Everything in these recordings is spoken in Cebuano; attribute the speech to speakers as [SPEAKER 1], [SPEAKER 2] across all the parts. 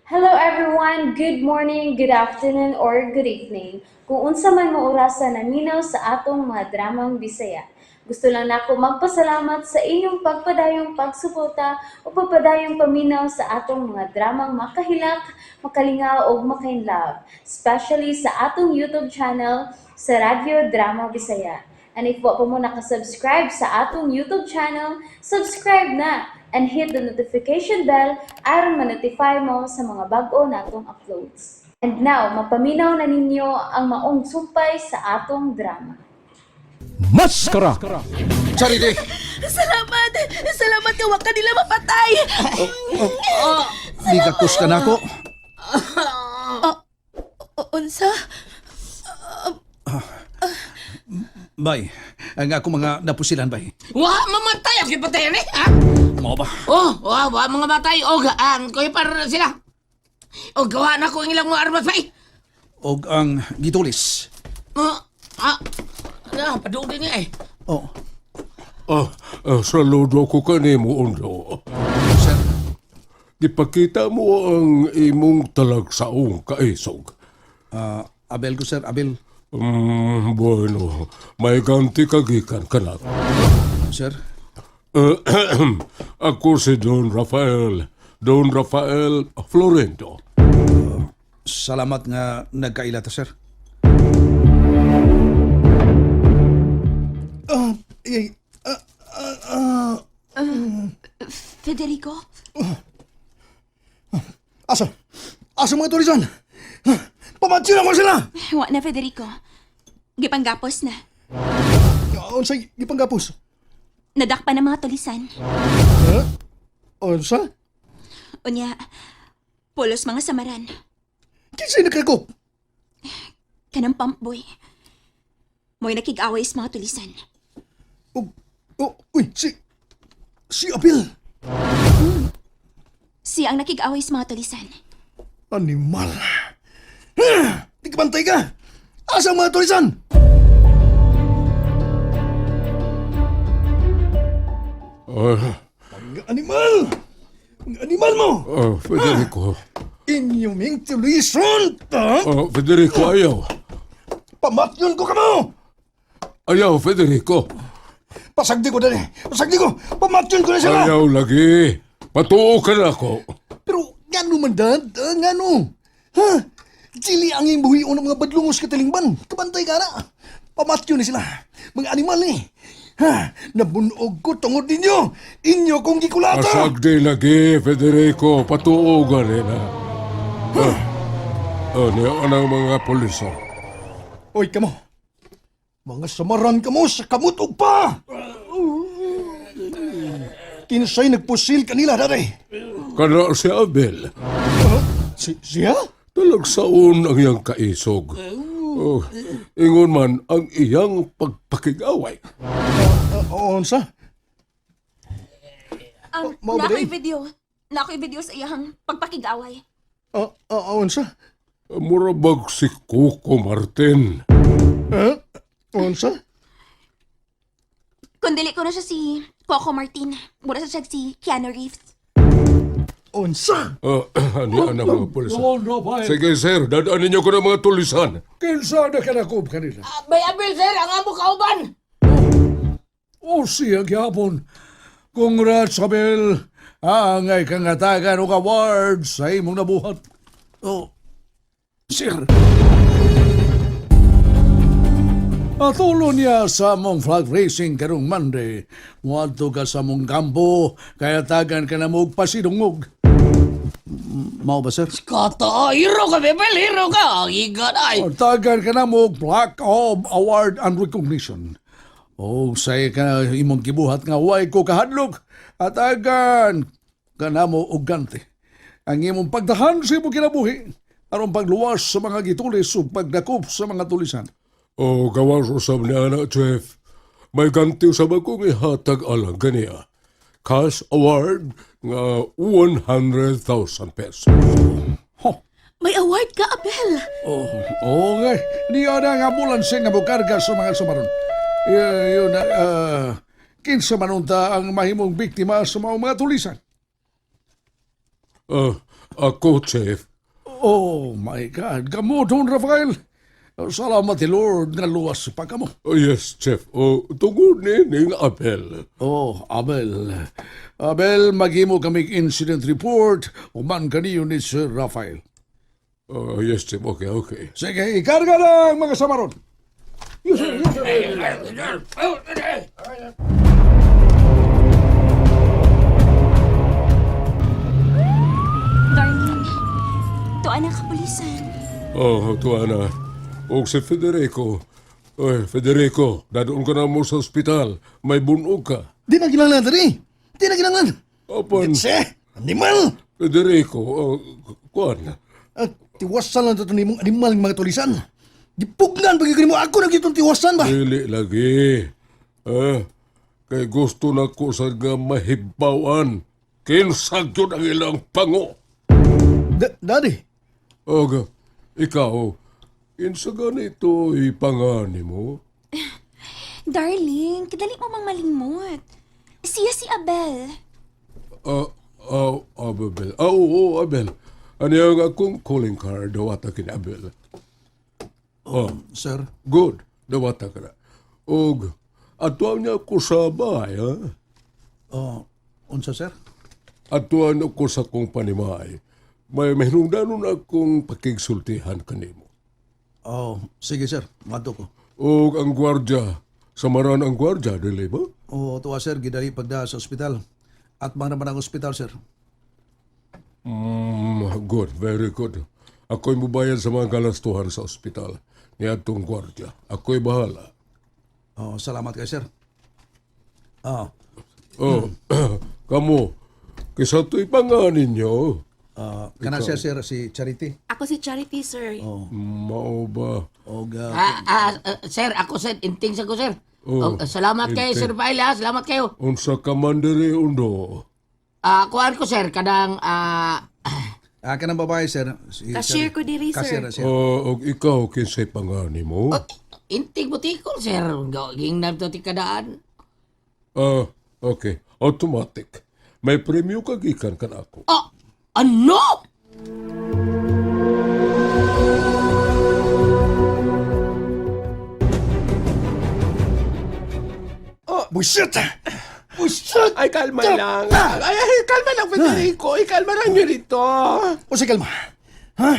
[SPEAKER 1] Hello everyone! Good morning, good afternoon, or good evening. Kung unsa man mo orasa naminaw sa atong mga dramang Bisaya. Gusto lang nako magpasalamat sa inyong pagpadayong pagsuporta o pagpadayong paminaw sa atong mga dramang makahilak, makalingaw ug makainlove, especially sa atong YouTube channel sa Radyo Drama Bisaya. And if wa pa mo nakasubscribe sa atong YouTube channel, subscribe na and hit the notification bell aron ma-notify mo sa mga bag-o natong uploads. And now, mapaminaw na ninyo ang maong sumpay sa atong drama.
[SPEAKER 2] Maskara!
[SPEAKER 3] Charity!
[SPEAKER 4] Salamat! Salamat nga wa ka nila mapatay!
[SPEAKER 3] Gikakos ka na ako.
[SPEAKER 4] Unsa?
[SPEAKER 3] Bay, ang ako mga napusilan, bay.
[SPEAKER 5] Wa mamatay ang kipatayan eh, ha?
[SPEAKER 3] Mao ba?
[SPEAKER 5] Oh, wa wa mga matay og ang kuy para na sila. Og gawa na ko ang ilang mga armas pa eh.
[SPEAKER 3] Og ang gitulis.
[SPEAKER 5] Oh, ah, na padugin niya eh.
[SPEAKER 3] Oh,
[SPEAKER 6] Ah, ah, saludo ko kanimo, Ondo.
[SPEAKER 3] Sir.
[SPEAKER 6] Gipakita mo ang imong talagsaong kaisog.
[SPEAKER 3] Ah, Abel ko, sir. Abel.
[SPEAKER 6] Bueno, may ganti kagikan kanak.
[SPEAKER 3] Sir.
[SPEAKER 6] Ako si Don Rafael. Don Rafael Florendo.
[SPEAKER 3] Salamat nga nagkaila ta, sir. Ah, eh,
[SPEAKER 4] Federico?
[SPEAKER 3] Asa? Asa mga tulisan? Pamatsin ako sila!
[SPEAKER 4] Wa na, Federico. Gipanggapos na.
[SPEAKER 3] Unsay gipanggapos?
[SPEAKER 4] Nadakpa ng mga tulisan.
[SPEAKER 3] Unsa?
[SPEAKER 4] Unya, pulos mga samaran.
[SPEAKER 3] Kinsay nagkakop?
[SPEAKER 4] Kanang pump boy. Mo'y nakig-away sa mga tulisan.
[SPEAKER 3] Oh, oh, uy, si Abel.
[SPEAKER 4] Siya ang nakig-away sa mga tulisan.
[SPEAKER 3] Animal. Di ka bantay ka. Asa ang mga tulisan?
[SPEAKER 6] Ah,
[SPEAKER 3] Mga animal! Mga animal mo!
[SPEAKER 6] ah, Federico.
[SPEAKER 3] Inyong tulisan! Ha?
[SPEAKER 6] Ah, Federico, ayaw.
[SPEAKER 3] Pamatyon ko kamo!
[SPEAKER 6] Ayaw, Federico.
[SPEAKER 3] Pasagdi ko dali! Pasagdi ko! Pamatyon ko na sila!
[SPEAKER 6] Ayaw lagi. Patuo ka na ako.
[SPEAKER 3] Pero ngano man dad? Ah, ngano? Ha? Dili ang iyong buhion ng mga badlungos katilingban. Kabantay ka na. Pamatyo ni sila. Mga animal ni. Ha? Nabunog ko tungod ninyo. Inyo kong gikulata.
[SPEAKER 6] Pasagdi lagi, Federico. Patuo gani na. Ah, ah, niya ang mga pulis. Ah.
[SPEAKER 3] Oy, kamo. Mga samaran kamo sa kamot og pa. Kinsay nagpusil kanila dati.
[SPEAKER 6] Kana si Abel.
[SPEAKER 3] Si siya?
[SPEAKER 6] Talagsaon ang iyang kaisog. Oh, ingon man ang iyang pagpakigaway.
[SPEAKER 3] Unsa? Mao ba
[SPEAKER 4] Naako'y
[SPEAKER 3] day?
[SPEAKER 4] video. Naako'y video sa iyang pagpakig-away.
[SPEAKER 3] Unsa?
[SPEAKER 6] Murabag si Coco Martin.
[SPEAKER 3] Ha? Unsa?
[SPEAKER 4] Kung dili ko na siya si Coco Martin, mura sa siya si Keanu Reeves.
[SPEAKER 3] Unsa?
[SPEAKER 6] Ah, ano ang mga pulis? Sige sir, dadaan ninyo ko ng mga tulisan.
[SPEAKER 2] Kinsa na kanakob kanila?
[SPEAKER 5] Ah, Bay Abel sir, ang amo kauban.
[SPEAKER 2] O siya gyapon. Congrats, Abel. Angay kang hatagan og award sa imong nabuhat.
[SPEAKER 3] Oh, sir.
[SPEAKER 2] Atulo niya sa among flag racing karong Monday. Muadto ka sa among kampo, kaya tagan ka na mo og pasidungog.
[SPEAKER 3] Mao ba, sir?
[SPEAKER 5] Kata, hero ka Bebel, hero ka. Ang igat ay.
[SPEAKER 2] Tagan ka na mo og Black Ob Award and Recognition. O say ka imong gibuhat nga way ko kahadlok. Atagan ka na mo og ganti. Ang imong pagdahan sa imong kinabuhi aron pagluwas sa mga gitulis ug pagdakop sa mga tulisan.
[SPEAKER 6] O gawas usab ni ana, Jeff. May ganti usab akong ihatag alang kaniya. Cash award nga 100,000 pesos.
[SPEAKER 2] Ho.
[SPEAKER 4] May award ka, Abel!
[SPEAKER 2] Oh, okay. Niya na ang ambulansya nga mokarga sa mga sumaron. Yun, kinsa man unta ang mahimong biktima sa mga tulisan.
[SPEAKER 6] Ah, Ako, Chief.
[SPEAKER 2] Oh my God, kamo Don Rafael. Salamat ti Lord nga luwas pa kamo.
[SPEAKER 6] Oh, yes, Chief. Oh, tungod ni ning Abel.
[SPEAKER 2] Oh, Abel. Abel, maghimo kami incident report human kaniyo ni Sir Rafael.
[SPEAKER 6] Oh, yes, Chief. Okay, okay.
[SPEAKER 2] Sige, ikarga lang mga samaron.
[SPEAKER 4] Darling, tuan ang kapulisan.
[SPEAKER 6] Oh, tuwa na. Og si Federico. Oy, Federico, dadoon ka na mo sa ospital. May bunog ka.
[SPEAKER 3] Di na kinahanglan diri. Di na kinahanglan.
[SPEAKER 6] Open,
[SPEAKER 3] Tse, animal.
[SPEAKER 6] Federico, oh, kuan.
[SPEAKER 3] At tiwasan lang ito nimong animal ng mga tulisan. Gipugnan pag mo ako na gitong tiwasan ba?
[SPEAKER 6] Dili lagi. Eh, kay gusto na ko sa nga mahibawan. Kinsa gyud ang ilang pango.
[SPEAKER 3] Daddy,
[SPEAKER 6] Og, ikaw, kinsa ganito ipangani mo?
[SPEAKER 4] Darling, kadali mo mang malimot. Siya si Abel.
[SPEAKER 6] Ah, ah, Abel. Ah, oo, Abel. Ano yung akong calling card, dawata kini Abel. Oh,
[SPEAKER 2] Sir,
[SPEAKER 6] good. Dawata ka na. Og, atuan niya ako sa bahay, ha?
[SPEAKER 2] oh, unsa sir?
[SPEAKER 6] Atuan ako sa kong panimay. May mahinungdanon akong pakigsultihan kanimo.
[SPEAKER 2] Oh, sige sir, madto ko.
[SPEAKER 6] Og ang gwardya, samaran ang gwardya, dili ba?
[SPEAKER 2] Oo, tuwa sir, gidali pagda sa ospital. At mga naman ang ospital sir.
[SPEAKER 6] Good, very good. Ako'y mubayad sa mga galastuhan sa ospital ni atong gwardya. Ako'y bahala.
[SPEAKER 2] Oh, salamat kay sir. Oh,
[SPEAKER 6] Oh, kamo, kisa to'y panganin ninyo.
[SPEAKER 2] Kana siya sir si Charity.
[SPEAKER 4] Ako si Charity, sir.
[SPEAKER 6] Mao ba?
[SPEAKER 2] Og
[SPEAKER 5] Sir, ako sir, inting sa ko sir.
[SPEAKER 6] Oh,
[SPEAKER 5] Oh, salamat kayo,
[SPEAKER 6] inting.
[SPEAKER 5] Sir Rafael, ha. Salamat kayo.
[SPEAKER 6] Unsa ka man diri undo?
[SPEAKER 5] Kuan ko sir, kadang
[SPEAKER 2] kanang babae sir. Si
[SPEAKER 4] Cashier
[SPEAKER 2] Charity.
[SPEAKER 4] ko diri, sir.
[SPEAKER 2] Cashier, sir.
[SPEAKER 6] Oh, og ikaw kinsay pangani mo?
[SPEAKER 5] inting butikol sir. Ging na to ti kadaan.
[SPEAKER 6] Ah, okay. Automatic. May premyo ka gikan kan ako.
[SPEAKER 5] Oh, ano?
[SPEAKER 3] Bullshit! Bullshit!
[SPEAKER 7] Ay, kalma lang. Ay, ay, kalma lang, Federico. Ay, kalma lang nyo rito.
[SPEAKER 3] O sige, kalma. Ha?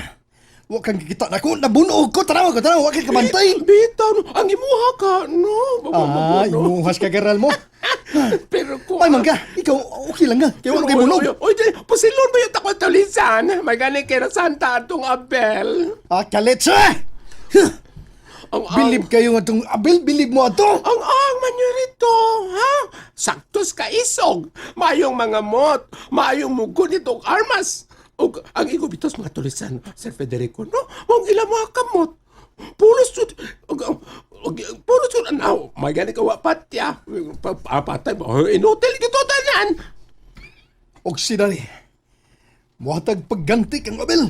[SPEAKER 3] Wa kang kikita na ko, nabunog ko, tanawa ko, tanawa, wa kang kabantay.
[SPEAKER 7] Bitaw, no. Ang imuha ka, no?
[SPEAKER 3] Ah, imuhas ka karal mo.
[SPEAKER 7] Pero ko...
[SPEAKER 3] Ay, mangga, ikaw, okay lang ka. Kaya wala kay bunog.
[SPEAKER 7] Oy, oy, pasilon ba yung takot tulisan? May gani kay Santa atong Abel.
[SPEAKER 3] Ah, kaletsa! Huh,
[SPEAKER 7] Ang ang,
[SPEAKER 3] Bilib kayo nga itong Abel, bilib mo ato.
[SPEAKER 7] Ang man nyo rito, ha? Saktos ka isog. Maayong mga mot, maayong mugo nitong armas. Ug ang igubitos mga tulisan, Sir Federico, no? Mong ila mga kamot. Pulos jud ug ug pulos jud anaw. May gani ka wa patya. Patay mo. Inutil gito tanan.
[SPEAKER 3] Og si Dani, muhatag pagganti kang Abel.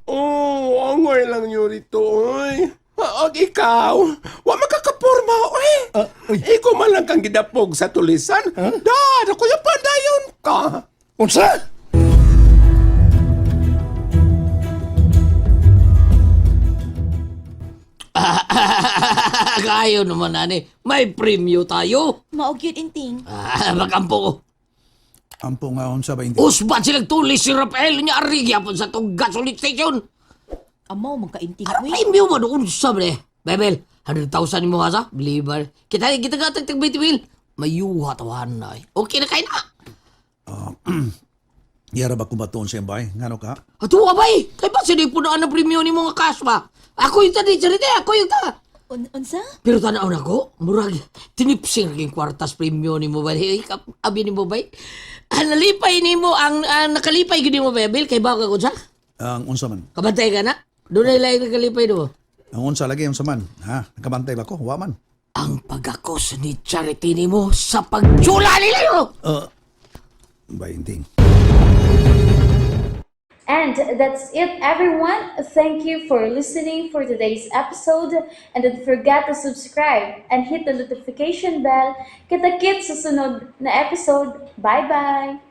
[SPEAKER 7] Oh, angoy lang nyo rito, oy. Og ikaw, wa makakaporma, oy.
[SPEAKER 3] Ah, uy.
[SPEAKER 7] Ikaw man lang kang gidapog sa tulisan. Da, ako yung padayon ka.
[SPEAKER 3] Unsa?
[SPEAKER 5] Kayo naman ani, may premyo tayo.
[SPEAKER 4] Maog yun, inting.
[SPEAKER 5] Ah, magampo ko.
[SPEAKER 2] Ampo nga unsa ba hindi?
[SPEAKER 5] Usbat silang tulis si Rafael niya ari gyapon sa tong gasoline station.
[SPEAKER 4] Amaw, magkainting,
[SPEAKER 5] Ano
[SPEAKER 4] uy.
[SPEAKER 5] premyo mo doon sa bre? Bebel, 100,000 mo ha sa? Believer. Kita kita ka tag 20 mil. Mayuha tawahan na eh. Okay na kayo na.
[SPEAKER 2] Yara ba kumatuon sa bahay? Ngano ka?
[SPEAKER 5] Ato abay, kay ba sinipunoan ang premyo ni mga cash ba? Ako yung tadi, charity, ako yung ta.
[SPEAKER 4] Unsa?
[SPEAKER 5] Pero tanaw na ko, murag, tinipsing rin kwartas premyo ni mo ba? Eh, Abi ni mo ba? Ah, nalipay ni mo, ang nakalipay gini mo ba, Bill? Kay ba ka sa?
[SPEAKER 2] Ang unsa man?
[SPEAKER 5] Kabantay ka na? Doon ay lain nakalipay do.
[SPEAKER 2] Ang unsa lagi unsa man? Ha? Nakabantay ba ko? Wa man.
[SPEAKER 5] Ang pagakos ni Charity ni mo sa pagtsula nila yo!
[SPEAKER 2] Bainting.
[SPEAKER 1] And that's it, everyone. Thank you for listening for today's episode. And don't forget to subscribe and hit the notification bell. Kita-kits sa sunod na episode. Bye-bye!